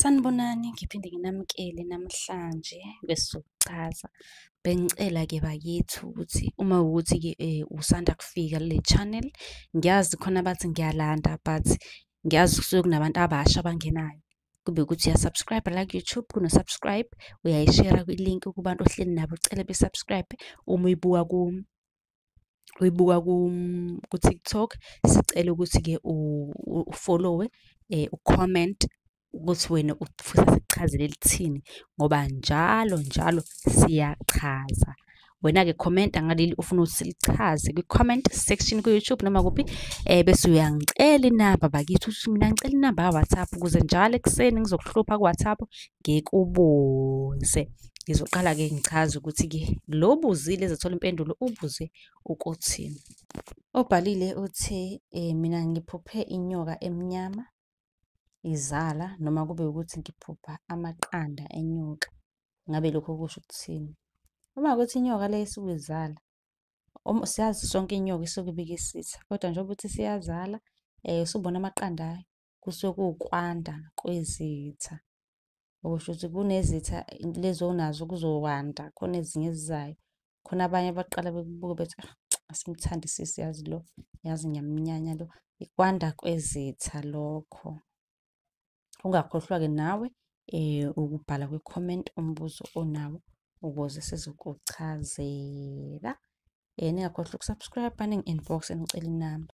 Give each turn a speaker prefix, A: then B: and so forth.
A: Sanibonani, ngiphinde nginamukele namhlanje kwesizochaza. Bengicela-ke bakithi ukuthi uma kuwukuthi-ke usanda kufika kule channel, ngiyazi khona abathi ngiyalanda but ngiyazi kusuke kunabantu abasha abangenayo. Kube ukuthi uya-subscribe la ku-YouTube, kuno-subscribe, uyayishera kwi-link kubantu ohleli nabo, ucele be-subscribe. Uma uyibuka uyibuka ku-TikTok, sicela ukuthi-ke u-follow-we, u-comment ukuthi wena ufisa sikuchazele lithini ngoba njalo njalo siyachaza. Wena-ke khomenta ngaleli ofuna ukuthi silichaze kwi-comment section ku-YouTube noma kuphi, bese uyangicela inamba bakithi, uthi mina ngicela inamba ka-WhatsApp ukuze njalo ekuseni ngizokuhlupha ku-WhatsApp ngikubuze. Ngizoqala-ke ngichaze ukuthi-ke lo obuzile ezothola impendulo ubuze ukuthini. Obhalile uthi mina ngiphuphe inyoka emnyama izala noma kube ukuthi ngiphupha amaqanda enyoka. Ngabe lokho kusho ukuthini? Uma kuwukuthi inyoka le isuke izala, siyazi sonke inyoka isuke ibika isitha, kodwa njengoba uthi isiyazala, usubona amaqanda ayo, kusuke kuwukwanda kwezitha. Okusho ukuthi kunezitha lezi onazo kuzokwanda, khona ezinye ezizayo. Khona abanye abaqala bekubuke bethi, ah, asimthandisisi yazi lo, yazi ngiyamnyanya lo. Ukwanda kwezitha lokho. Ungakhohlwa-ke nawe ukubhala kwi-comment umbuzo onawo ukuze sizokuchazela. Ningakhohlwa uku-subscribe, ningi-inbox-e ngicela inamba.